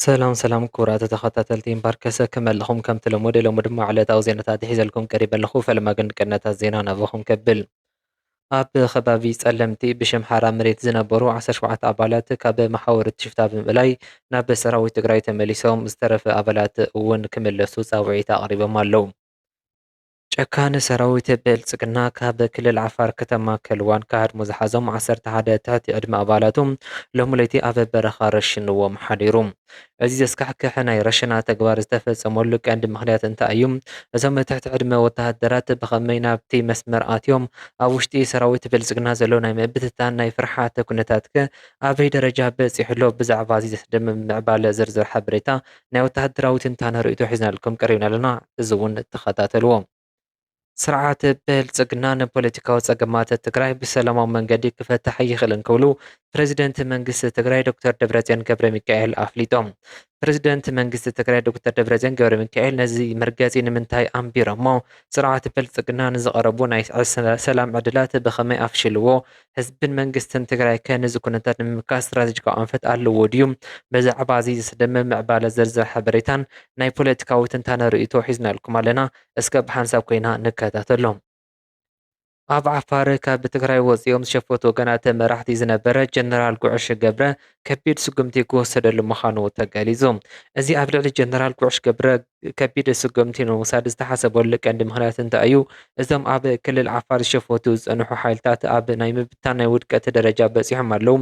ሰላም ሰላም ክቡራት ተኸታተልቲ እምባር ከሰ ከመለኹም ከም ተለመደ ሎሚ ድማ ዕለታዊ ዜናታት ሒዘልኩም ቀሪበ ኣለኹ። ፈለማ ግን ቅነታት ዜና ናባኹም ከብል። ኣብ ከባቢ ጸለምቲ ብሽም ሓራ መሬት ዝነበሩ ዓሰርተ ሸውዓተ ኣባላት ካብ መሓውር ሽፍታ ብምእላይ ናብ ሰራዊት ትግራይ ተመሊሶም ዝተረፈ ኣባላት እውን ክምለሱ ጻውዒት ኣቕሪቦም ኣለዉ። ጨካን ሰራዊት ብልጽግና ካብ ክልል ዓፋር ከተማ ከልዋን ክሃድሙ ዝሓዞም ዓሰርተ ሓደ ትሕቲ ዕድመ ኣባላቱ ሎሚ ለይቲ ኣብ በረኻ ረሽንዎም ሓዲሩ። እዚ ዘስካሕክሕ ናይ ረሸና ተግባር ዝተፈጸመሉ ቀንዲ ምኽንያት እንታይ እዩ? እዞም ትሕቲ ዕድመ ወተሃደራት ብኸመይ ናብቲ መስመር ኣትዮም? ኣብ ውሽጢ ሰራዊት ብልጽግና ዘሎ ናይ ምብትታን ናይ ፍርሓት ኩነታትከ ኣበይ ደረጃ በጺሑ ኣሎ? ብዛዕባ እዚ ዘስደምም ምዕባለ ዝርዝር ሓበሬታ ናይ ወተሃደራዊ ትንታነ ርእይቶ ሒዝናልኩም ቀሪብና ኣለና። እዚ እውን ተኸታተልዎ። ስርዓት ብልጽግና ንፖለቲካዊ ጸገማት ትግራይ ብሰላማዊ መንገዲ ክፈትሕ ኣይኽእልን ክብሉ ፕረዚደንት መንግስቲ ትግራይ ዶክተር ደብረጽዮን ገብረ ሚካኤል ኣፍሊጦም። ፕረዚደንት መንግስቲ ትግራይ ዶክተር ደብረጽዮን ገብረ ሚካኤል ነዚ መርገጺ ንምንታይ ኣንቢሮሞ? ስርዓት ብልጽግና ንዝቐረቡ ናይ ሰላም ዕድላት ብኸመይ ኣፍሽልዎ? ህዝብን መንግስትን ትግራይ ከ ነዚ ኩነታት ንምምካት ስትራቴጂካዊ ኣንፈት ኣለዎ ድዩ? ብዛዕባ እዚ ዘስደምም ምዕባለ ዝርዝር ሓበሬታን ናይ ፖለቲካዊ ትንታነ ርእይቶ ሒዝናልኩም ኣለና። እስከ ብሓንሳብ ኮይና ንከታተሎ። ኣብ ዓፋር ካብ ትግራይ ወፂኦም ዝሸፈቱ ወገናት መራሕቲ ዝነበረ ጀነራል ጉዕሽ ገብረ ከቢድ ስጉምቲ ክወሰደሉ ምዃኑ ተገሊጹ። እዚ ኣብ ልዕሊ ጀነራል ጉዕሽ ገብረ ከቢድ ስጉምቲ ንምውሳድ ዝተሓሰበሉ ቀንዲ ምኽንያት እንታይ እዩ? እዞም ኣብ ክልል ዓፋር ዝሸፈቱ ዝጸንሑ ሓይልታት ኣብ ናይ ምብታን ናይ ውድቀት ደረጃ በጺሖም ኣለዉ።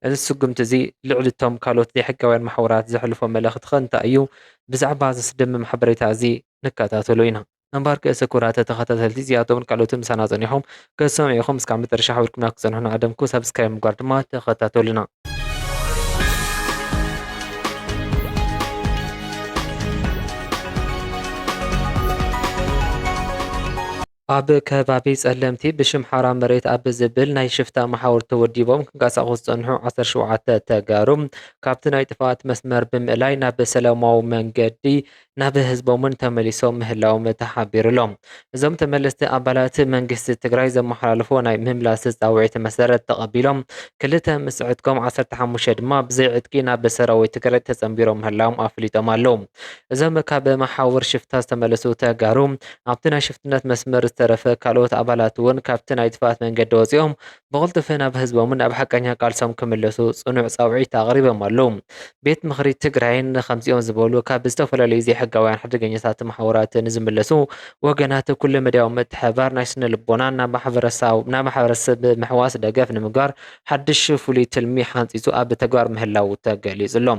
እዚ ስጉምቲ እዚ ልዕሊ እቶም ካልኦት ዘይሕጋውያን ማሕበራት ዘሕልፎ መልእኽቲ ኸ እንታይ እዩ? ብዛዕባ እዚ ዘስደምም ሓበሬታ እዚ ንከታተሎ ኢና። እምበኣር ክእሰ ክቡራት ተኸታተልቲ፣ እዚኣቶምን ካልኦትን ምሳና ጸኒሖም ክትሰምዑ ኢኹም። እስካብ መጨረሻ ሓቢርኩምና ክትጸንሑ እናዓደምኩ ሳብስክራይብ ምግባር ድማ ተኸታተሉና። ኣብ ከባቢ ጸለምቲ ብሽም ሓራ መሬት ኣብ ዝብል ናይ ሽፍታ መሓውር ተወዲቦም ክንቀሳቐሱ ዝጸንሑ ዓሰርተ ሸውዓተ ተጋሩ ካብቲ ናይ ጥፍኣት መስመር ብምእላይ ናብ ሰላማዊ መንገዲ ናብ ህዝቦምን ተመሊሶም ምህላዎም ተሓቢሩ ኣሎ። እዞም ተመለስቲ ኣባላት መንግስቲ ትግራይ ዘመሓላልፎ ናይ ምምላስ ጻውዒት መሰረት ተቐቢሎም ክልተ ምስ ዕጥቆም ዓሰርተ ሓሙሽተ ድማ ብዘይ ዕጥቂ ናብ ሰራዊት ትግራይ ተጸንቢሮም ምህላዎም ኣፍሊጦም ኣለዉ። እዞም ካብ መሓውር ሽፍታ ዝተመለሱ ተጋሩ ኣብቲ ናይ ሽፍትነት መስመር ዝተረፈ ካልኦት ኣባላት እውን ካብቲ ናይ ጥፍኣት መንገዲ ወፂኦም ብቕልጡፍ ናብ ህዝቦምን ናብ ሓቀኛ ቃልሶም ክምለሱ ጽኑዕ ጻውዒት ኣቕሪቦም ኣለዉ። ቤት ምኽሪ ትግራይን ከምዚኦም ዝበሉ ካብ ዝተፈላለዩ ዘይሕጋውያን ሓደገኛታት መሓውራት ንዝምለሱ ወገናት ኩሉ መዳያዊ ምትሕብባር ናይ ስነ ልቦናን ናብ ማሕበረሰብ ምሕዋስ ደገፍ ንምግባር ሓድሽ ፍሉይ ትልሚ ሓንፂፁ ኣብ ተግባር ምህላዉ ተገሊፁ ኣሎ።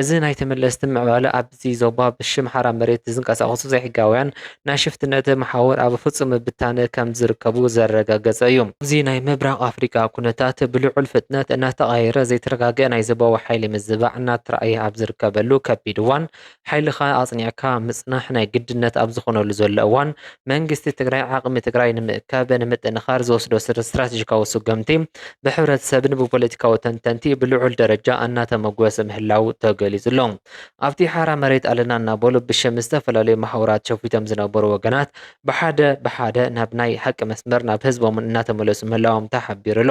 እዚ ናይ ተመለስቲ ምዕባለ ኣብዚ ዞባ ብሽም ሓራ መሬት ዝንቀሳቐሱ ዘይሕጋውያን ናይ ሽፍትነት መሓውር ኣብ ፍጹም ምብታን ከም ዝርከቡ ዘረጋገጸ እዩ። ኣብዚ ናይ ምብራቕ ኣፍሪቃ ኩነታት ብልዑል ፍጥነት እናተቐያየረ ዘይተረጋገአ ናይ ዞባዊ ሓይሊ ምዝባዕ እናተራእየ ኣብ ዝርከበሉ ከቢድ እዋን፣ ሓይልኻ ኣጽኒዕካ ምጽናሕ ናይ ግድነት ኣብ ዝኾነሉ ዘሎ እዋን፣ መንግስቲ ትግራይ ዓቕሚ ትግራይ ንምእካብ ንምጥንኻር ዝወስዶ ስር-፣ ስትራቴጂካዊ ስጉምቲ ብሕብረተሰብን ብፖለቲካዊ ተንተንቲ ብልዑል ደረጃ እናተመጎሰ ምህላው ተገሊጹ ኣሎ። ኣብቲ ሓራ መሬት ኣለና እናበሉ ብሽም ዝተፈላለዩ መሓውራት ሸፊቶም ዝነበሩ ወገናት ብሓደ ብሓደ ናብ ናይ ሓቂ መስመር ናብ ህዝቦም እናተመለሱ ምህላዎም ተሓቢሩ ኣሎ።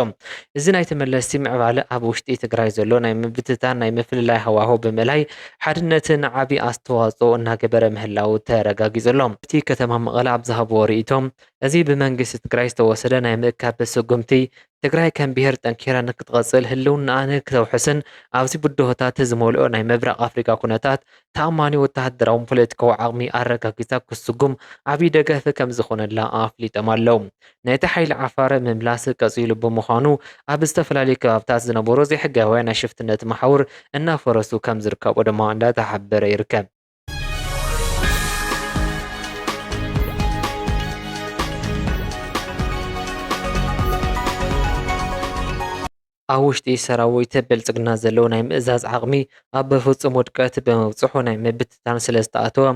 እዚ ናይ ተመለስቲ ምዕባለ ኣብ ውሽጢ ትግራይ ዘሎ ናይ ምብትታን ናይ ምፍልላይ ሃዋህው ብምእላይ ሓድነትን ዓቢ ኣስተዋጽኦ እናገበረ ምህላው ተረጋጊጹ ኣሎ። እቲ ከተማ መቐለ ኣብ ዝሃብዎ ርእይቶ፣ እዚ ብመንግስቲ ትግራይ ዝተወሰደ ናይ ምእካብ ስጉምቲ ትግራይ ከም ብሄር ጠንኪራ ንክትቐጽል ህልውናኣ ንክተውሕስን ኣብዚ ብድሆታት ዝመልኦ ናይ ምብራቕ ኣፍሪካ ኩነታት ተኣማኒ ወተሃደራውን ፖለቲካዊ ዓቕሚ ኣረጋጊጻ ክስጉም ዓብዪ ደገፍ ከም ዝኾነላ ኣፍሊጦም ኣለዉ። ናይቲ ሓይሊ ዓፋር ምምላስ ቀጺሉ ብምዃኑ ኣብ ዝተፈላለዩ ከባብታት ዝነበሩ ዘይሕጋውያን ናይ ሽፍትነት መሓውር እናፈረሱ ከም ዝርከቡ ድማ እንዳተሓበረ ይርከብ። ኣብ ውሽጢ ሰራዊት ብልጽግና ዘለዉ ናይ ምእዛዝ ዓቕሚ ኣብ ፍጹም ውድቀት ብምብጽሑ ናይ ምብትታን ስለ ዝተኣተወ፣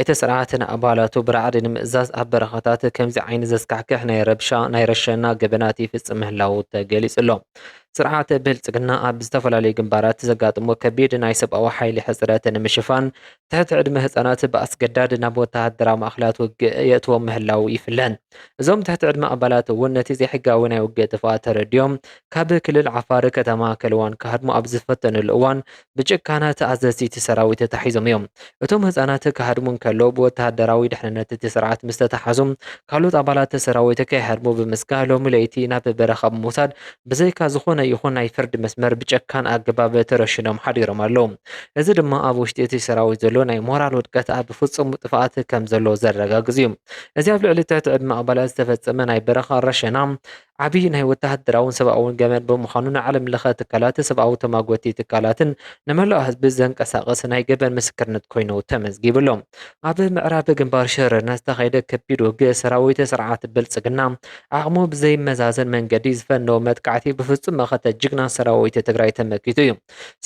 እቲ ስርዓት ንኣባላቱ ብራዕዲ ንምእዛዝ ኣብ በረኻታት ከምዚ ዓይነት ዘስካሕክሕ ናይ ረብሻ፣ ናይ ረሸና ገበናት ይፍጽም ምህላዉ ተገሊጹ ኣሎ። ስርዓት ብልጽግና ኣብ ዝተፈላለዩ ግንባራት ዘጋጥሞ ከቢድ ናይ ሰብኣዊ ሓይሊ ሕጽረት ንምሽፋን፣ ትሕቲ ዕድመ ህጻናት ብኣስገዳድ ናብ ወተሃደራዊ ማእከላት ውግእ የእትዎም ምህላዉ ይፍለጥ። እዞም ትሕቲ ዕድመ ኣባላት እውን ነቲ ዘይሕጋዊ ናይ ውግእ ጥፍኣት ተረዲኦም፣ ካብ ክልል ዓፋር ከተማ ከልዋን ክሃድሙ ኣብ ዝፈተኑሉ እዋን፣ ብጭካነ ተኣዘዝቲ እቲ ሰራዊት ተታሒዞም እዮም። እቶም ህጻናት ክሃድሙ እንከለዉ፣ ብወተሃደራዊ ድሕንነት እቲ ስርዓት ምስ ተታሓዙ፣ ካልኦት ኣባላት ሰራዊት ከይሃድሙ ብምስጋእ፣ ሎሚ ለይቲ ናብ በረኻ ብምውሳድ፣ ብዘይካ ዝኾነ ይኹን ናይ ፍርዲ መስመር ብጨካን ኣገባብ ተረሽኖም ሓዲሮም ኣለዉ። እዚ ድማ ኣብ ውሽጢ እቲ ሰራዊት ዘሎ ናይ ሞራል ውድቀት ኣብ ፍጹም ጥፍኣት ከም ዘሎ ዘረጋግጽ እዩ። እዚ ኣብ ልዕሊ ትሕቲ ዕድመ ኣባላት ዝተፈጸመ ናይ በረኻ ረሸና፣ ዓቢ ናይ ወተሃደራውን ሰብኣውን ገበን ብምዃኑ፣ ንዓለም ለኸ ትካላት፣ ሰብኣዊ ተማጎቲ ትካላትን ንመላእ ህዝቢ ዘንቀሳቕስ ናይ ገበን ምስክርነት ኮይኑ ተመዝጊቡ ኣሎ። ኣብ ምዕራብ ግንባር ሽረ ዝተኻየደ ከቢድ ውግእ፣ ሰራዊት ስርዓት ብልጽግና ዓቕሙ ብዘይመዛዘን መንገዲ ዝፈነወ መጥቃዕቲ ብፍጹም መኸተ ጅግና ሰራዊት ትግራይ ተመኪቱ እዩ።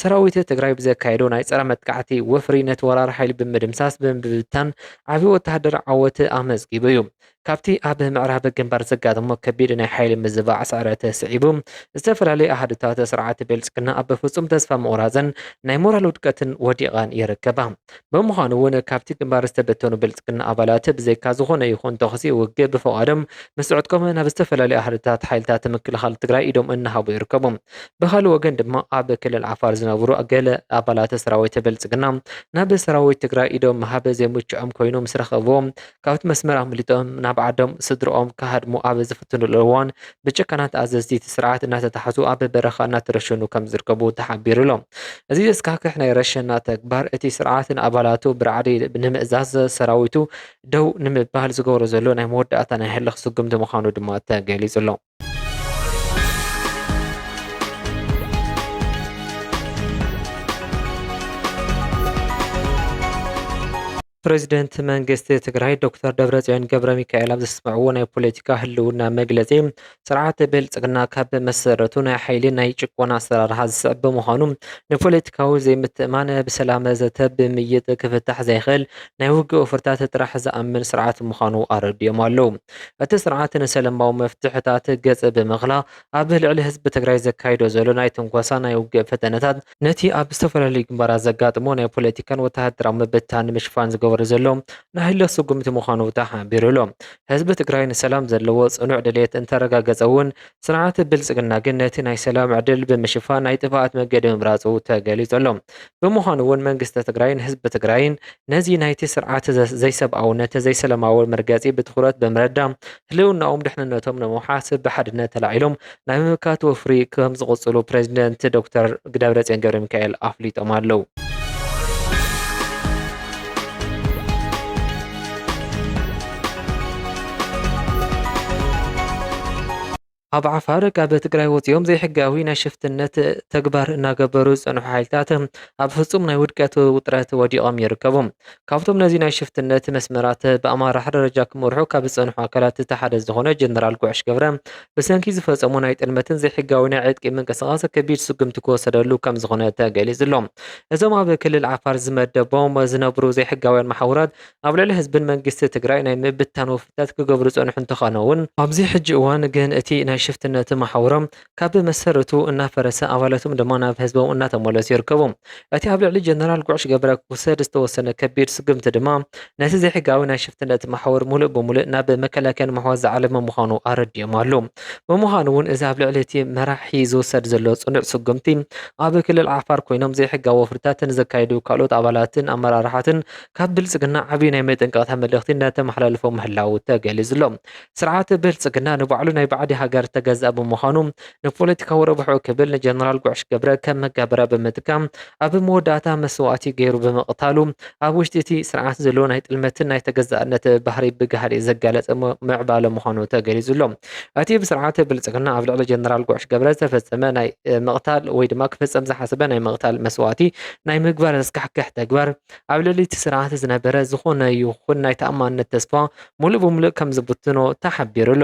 ሰራዊት ትግራይ ብዘካየዶ ናይ ጸረ መጥቃዕቲ ወፍሪ፣ ነቲ ወራሪ ሓይሊ ብምድምሳስ ብምብታን ዓቢ ወተሃደራዊ ዓወት ኣመዝጊቡ እዩ። ካብቲ ኣብ ምዕራብ ግንባር ዘጋጠሞ ከቢድ ናይ ሓይሊ ምዝባዕ ስዕረት ስዒቡ፣ ዝተፈላለዩ ኣሃዱታት ስርዓት ብልጽግና ኣብ ፍጹም ተስፋ ምቑራጽን ናይ ሞራል ውድቀትን ወዲቐን ይርከባ። ብምዃኑ እውን፣ ካብቲ ግንባር ዝተበተኑ ብልጽግና ኣባላት ብዘይካ ዝኾነ ይኹን ተኹሲ ውግእ ብፍቓዶም ምስ ዕጥቆም ናብ ዝተፈላለዩ ኣሃዱታት ሓይልታት ምክልኻል ትግራይ ኢዶም እናሃቡ ይርከቡ። ብኻልእ ወገን ድማ፣ ኣብ ክልል ዓፋር ዝነብሩ ገለ ኣባላት ሰራዊት ብልጽግና ናብ ሰራዊት ትግራይ ኢዶም ምሃብ ዘይምችዖም ኮይኑ ምስ ረኸብዎም፣ ካብቲ መስመር ኣምሊጦም ናብ ዓዶም ስድርኦም ክሃድሙ ኣብ ዝፍትኑሉ እዋን፣ ብጭካናት ኣዘዝቲ እቲ ስርዓት እናተታሕዙ ኣብ በረኻ እናተረሸኑ ከም ዝርከቡ ተሓቢሩ ኣሎ። እዚ ዘስካሕክሕ ናይ ረሸና ተግባር፣ እቲ ስርዓት ንኣባላቱ ብራዕዲ ንምእዛዝ፣ ሰራዊቱ ደው ንምባል ዝገብሮ ዘሎ ናይ መወዳእታ ናይ ህልኽ ስጉምቲ ምዃኑ ድማ ተገሊጹ ኣሎ። ፕሬዚደንት መንግስቲ ትግራይ ዶክተር ደብረጽዮን ገብረ ሚካኤል ኣብ ዘስምዕዎ ናይ ፖለቲካ ህልውና መግለጺ፣ ስርዓት ብልጽግና ካብ መሰረቱ ናይ ሓይሊ ናይ ጭቆና ኣሰራርሓ ዝስዕብ ብምዃኑ፣ ንፖለቲካዊ ዘይምትእማን ብሰላም ዘተ ብምይጥ ክፍታሕ ዘይኽእል ናይ ውግእ ወፍርታት ጥራሕ ዝኣምን ስርዓት ምዃኑ ኣረዲኦም ኣለዉ። እቲ ስርዓት ንሰላማዊ መፍትሕታት ገጽ ብምኽላ፣ ኣብ ልዕሊ ህዝቢ ትግራይ ዘካይዶ ዘሎ ናይ ትንኮሳ ናይ ውግእ ፈተነታት፣ ነቲ ኣብ ዝተፈላለዩ ግንባራት ዘጋጥሞ ናይ ፖለቲካን ወተሃደራዊ ምብትታን ንምሽፋን ዝገበሮ ዘሎ ናይ ህልኽ ስጉምቲ ምዃኑ ተሓቢሩ ኣሎ። ህዝቢ ትግራይ ንሰላም ዘለዎ ጽኑዕ ድሌት እንተረጋገጸ እውን፣ ስርዓት ብልጽግና ግን ነቲ ናይ ሰላም ዕድል ብምሽፋን ናይ ጥፍኣት መገዲ ምምራጹ ተገሊጹ ኣሎ። ብምዃኑ እውን መንግስቲ ትግራይን ህዝቢ ትግራይን ነዚ ናይቲ ስርዓት ዘ-፣ ዘይሰብኣውነት፣ ዘይሰላማዊ መርገጺ ብትኹረት ብምርዳእ፣ ህልውናኦም ድሕንነቶም ንምውሓስ ብሓድነት ተላዒሎም ናይ ምምካት ወፍሪ ከም ዝቕጽሉ ፕሬዚደንት ዶክተር ደብረጽዮን ገብረ ሚካኤል ኣፍሊጦም ኣለዉ። ኣብ ዓፋር ካብ ትግራይ ወፂኦም ዘይሕጋዊ ናይ ሽፍትነት ተግባር እናገበሩ ዝፀንሑ ሓይልታት ኣብ ፍፁም ናይ ውድቀት ውጥረት ወዲቖም ይርከቡ። ካብቶም ነዚ ናይ ሽፍትነት መስመራት ብኣመራርሓ ደረጃ ክመርሑ ካብ ዝፀንሑ ኣካላት እቲ ሓደ ዝኾነ ጀነራል ጉዕሽ ገብረ፣ ብሰንኪ ዝፈፀሙ ናይ ጥልመትን ዘይሕጋዊ ናይ ዕጥቂ ምንቅስቓስ ከቢድ ስጉምቲ ክወሰደሉ ከም ዝኾነ ተገሊጹ ኣሎ። እዞም ኣብ ክልል ዓፋር ዝመደቦም ዝነብሩ ዘይሕጋውያን መሓውራት ኣብ ልዕሊ ህዝብን መንግስቲ ትግራይ ናይ ምብታን ወፍርታት ክገብሩ ዝጸንሑ እንተኾነ እውን፣ ኣብዚ ሕጂ እዋን ግን እቲ ናይ ሽፍትነት መሓውሮም ካብ መሰረቱ እናፈረሰ፣ ኣባላቶም ድማ ናብ ህዝቦም እናተመለሱ ይርከቡ። እቲ ኣብ ልዕሊ ጀነራል ጉዕሽ ገብረ ክውሰድ ዝተወሰነ ከቢድ ስጉምቲ ድማ፣ ነቲ ዘይሕጋዊ ናይ ሽፍትነት መሓውር ሙሉእ ብሙሉእ ናብ መከላከያን ምሕዋዝ ዝዓለመ ምዃኑ ኣረዲኦም ኣለዉ። ብምዃኑ እውን፣ እዚ ኣብ ልዕሊ እቲ መራሒ ዝውሰድ ዘሎ ጽኑዕ ስጉምቲ፣ ኣብ ክልል ዓፋር ኮይኖም ዘይሕጋዊ ወፍርታት ንዘካይዱ ካልኦት ኣባላትን ኣመራርሓትን ካብ ብልጽግና ዓብዪ ናይ መጠንቀቕታ መልእኽቲ እናተመሓላለፎም ምህላዉ ተገሊጹ ኣሎ። ስርዓት ብልጽግና ንባዕሉ ናይ ባዕዲ ሃገር ተገዛእ ብምዃኑ፣ ንፖለቲካዊ ረብሕኡ ክብል ንጀነራል ጉዕሽ ገብረ ከም መጋበርያ ብምጥቃም፣ ኣብ መወዳእታ መስዋእቲ ገይሩ ብምቕታሉ፣ ኣብ ውሽጢ እቲ ስርዓት ዘሎ ናይ ጥልመትን ናይ ተገዛእነት ባህሪ ብጋህዲ ዘጋለጸ ም-፣ ምዕባለ ምዃኑ ተገሊጹ ኣሎ። እቲ ብስርዓት ብልጽግና ኣብ ልዕሊ ጀነራል ጉዕሽ ገብረ ዝተፈጸመ ናይ፣ እ፣ ምቕታል ወይ ድማ ክፍጸም ዝሓሰበ ናይ ምቕታል መስዋእቲ ናይ ምግባር ዘስካሕክሕ ተግባር፣ ኣብ ልዕሊ እቲ ስርዓት ዝነበረ ዝኾነ ይኹን ናይ ተኣማንነት ተስፋ ሙሉእ ብሙሉእ ከም ዝብትኖ ተሓቢሩ ኣሎ።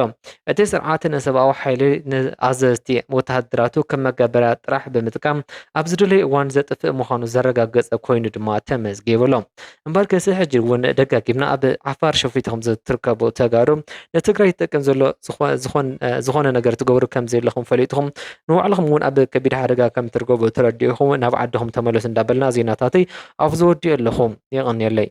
እቲ ስርዓት ንሰብኣዊ ሓይሊ ንኣዘዝቲ ወተሃደራቱ ከም መጋበርያ ጥራሕ ብምጥቃም ኣብ ዝደለየ እዋን ዘጥፍእ ምዃኑ ዘረጋገጸ ኮይኑ ድማ ተመዝጊቡ ኣሎ። እምበርከሲ ሕጂ እውን ደጋጊምና ኣብ ዓፋር ሸፊትኹም ዝትርከቡ ተጋሩ ንትግራይ ዝጠቅም ዘሎ ዝኾ- ዝኾን- ዝኾነ ነገር ትገብሩ ከም ዘለኹም ፈሊጥኹም ንባዕልኹም እውን ኣብ ከቢድ ሓደጋ ከም ትርከቡ ተረዲእኹም ናብ ዓድኹም ተመለሱ እንዳበልና ዜናታተይ ኣብ ዝወዲኦ ኣለኹ። የቐንየለይ።